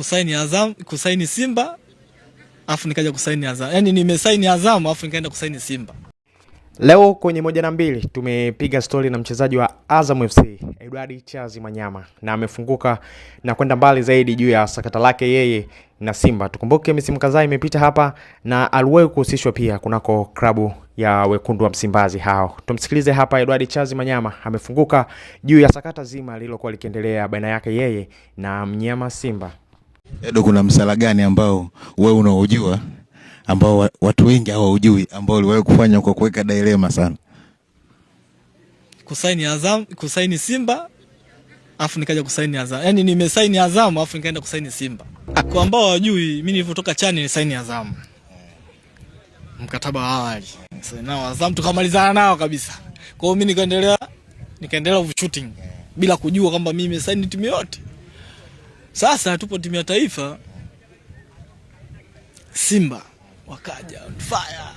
Kusaini Azam, kusaini Simba, afu nikaja kusaini Azam. Yaani nimesaini Azam afu nikaenda kusaini Simba. Leo kwenye moja na mbili tumepiga stori na mchezaji wa Azam FC Edward Charles Manyama na amefunguka na kwenda mbali zaidi juu ya sakata lake yeye na Simba. Tukumbuke misimu kadhaa imepita hapa na aliwahi kuhusishwa pia kunako klabu ya wekundu wa Msimbazi hao. Tumsikilize hapa Edward Charles Manyama amefunguka juu ya sakata zima lililokuwa likiendelea baina yake yeye na mnyama Simba. Edo, kuna msala gani ambao wewe unaojua ambao watu wengi hawaujui ambao uliwahi kufanya kwa kuweka dilema sana? Kusaini Azam, kusaini Simba afu nikaja kusaini Azam. Yaani nimesaini Azam afu nikaenda kusaini Simba. Kwa ambao hawajui, mimi nilivyotoka Chani nisaini Azam. Mkataba wa awali. Sasa nao Azam tukamalizana nao kabisa. Kwa hiyo mimi nikaendelea shooting bila kujua kwamba mimi nimesaini timu yote. Sasa tupo timu ya taifa, Simba wakaja on fire,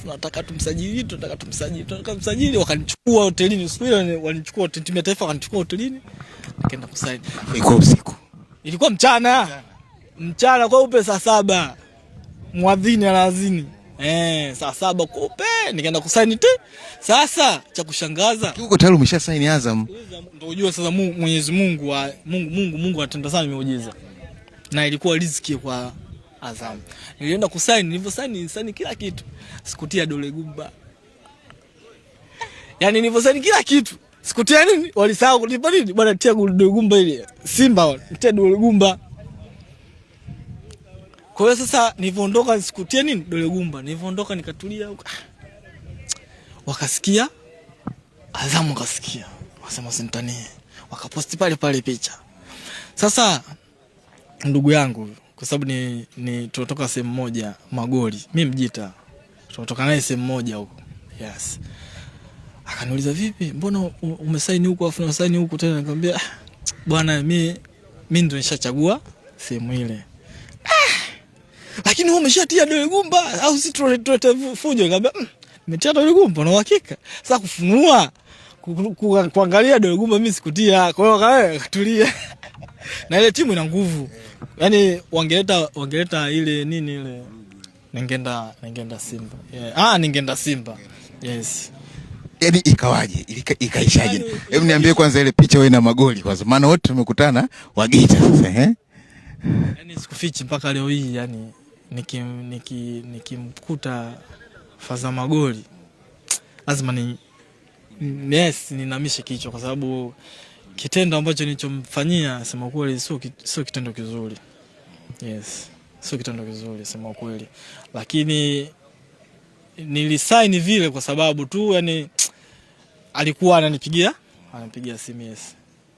tunataka tumsajili, tunataka tumsajili, tunataka tumsajili. Wakanichukua hotelini siku ile, walinichukua timu ya taifa, wakanichukua hotelini, nikaenda kusaini. Ilikuwa usiku? Ilikuwa mchana, mchana kweupe, saa 7 mwadhini anaazini, saa 7 kweupe, nikaenda kusaini tu. Sasa cha kushangaza, Uko tayari umesha saini Azam. Ndio ujue sasa Mwenyezi Mungu wa Mungu, Mungu, Mungu anatenda sana miujiza, na ilikuwa riziki kwa Azam. Nilienda kusaini, nilivyosaini nisaini kila kitu, sikutia dole gumba. Yaani nilivyosaini kila kitu, sikutia nini? Walisahau kunipa nini? Bwana tia dole gumba ile. Simba wale, tia dole gumba. Kwa hiyo sasa nilivyoondoka sikutia nini? Dole gumba. Nilivyoondoka nikatulia huko. Wakasikia Azam, wakasikia. Wakasema sintanie. Wakaposti pale pale picha. Sasa ndugu yangu, kwa sababu ni tunatoka sehemu moja Magoli, mimi Mjita, tunatoka naye sehemu moja huko. Yes. Akaniuliza, vipi, mbona umesaini huku afu unasaini huku tena? Nikamwambia, bwana, mi ndo nishachagua sehemu ile. Lakini wewe umeshatia dole gumba au si tulete fujo? Nikamwambia, nimetia dole gumba na uhakika. Sasa kufunua kuangalia dole gumba mimi sikutia. Kwa hiyo katulia. Na ile timu ina nguvu. Yaani wangeleta ile nini ile, ningeenda Simba. Yeah. Ningeenda Simba. Yes. Yaani ikawaje? Ikaishaje? Hebu niambie kwanza ile picha wewe na Magoli kwanza. Maana wote tumekutana Wagita sasa, eh? Yaani sikufichi mpaka leo hii, yani nikimkuta Faza Magoli lazima ninamishe kichwa, kwa sababu kitendo ambacho nilichomfanyia sema kweli sio kitendo kizuri. Yes, sio kitendo kizuri sema kweli. Lakini nilisaini vile kwa sababu tu yani alikuwa ananipigia simu, yes.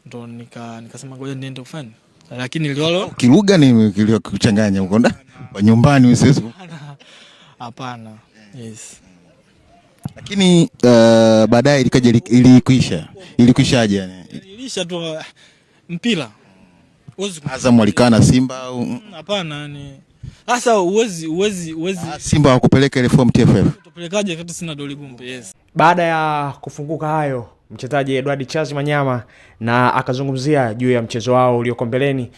Ndo nikasema ngoja niende kufanya. Lakini niliwalo Kilugha ni kilio kuchanganya huko nda nyumbani usiwezi. Hapana. Yes. Lakini baadaye ilikaja ilikuisha. Ilikuishaje yani? Iliisha tu mpira. Huwezi Azam walikaa na Simba au? Hapana, yani sasa huwezi. Simba hawakupeleka ile form TFF. Utapelekaje wakati sina dole gumba? Yes. Baada ya kufunguka hayo, mchezaji Edward Charles Manyama na akazungumzia juu ya mchezo wao ulioko mbeleni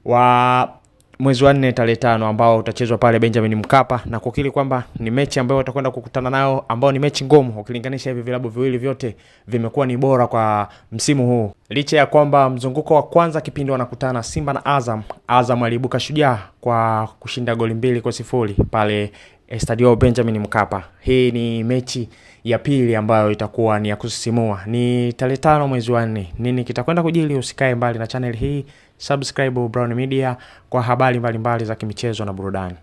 wa mwezi wa 4 tarehe 5 ambao utachezwa pale Benjamin Mkapa, na kukiri kwamba ni mechi ambayo watakwenda kukutana nayo ambao ni mechi ngumu ukilinganisha hivi vilabu viwili vyote vimekuwa ni bora kwa msimu huu. Licha ya kwamba mzunguko wa kwanza kipindi wanakutana Simba na Azam, Azam aliibuka shujaa kwa kushinda goli 2-0 pale Estadio Benjamin Mkapa. Hii ni mechi ya pili ambayo itakuwa ni ya kusisimua. Ni tarehe 5 mwezi wa 4. Nini kitakwenda kujili? Usikae mbali na channel hii. Subscribe Brown Media kwa habari mbalimbali za kimichezo na burudani.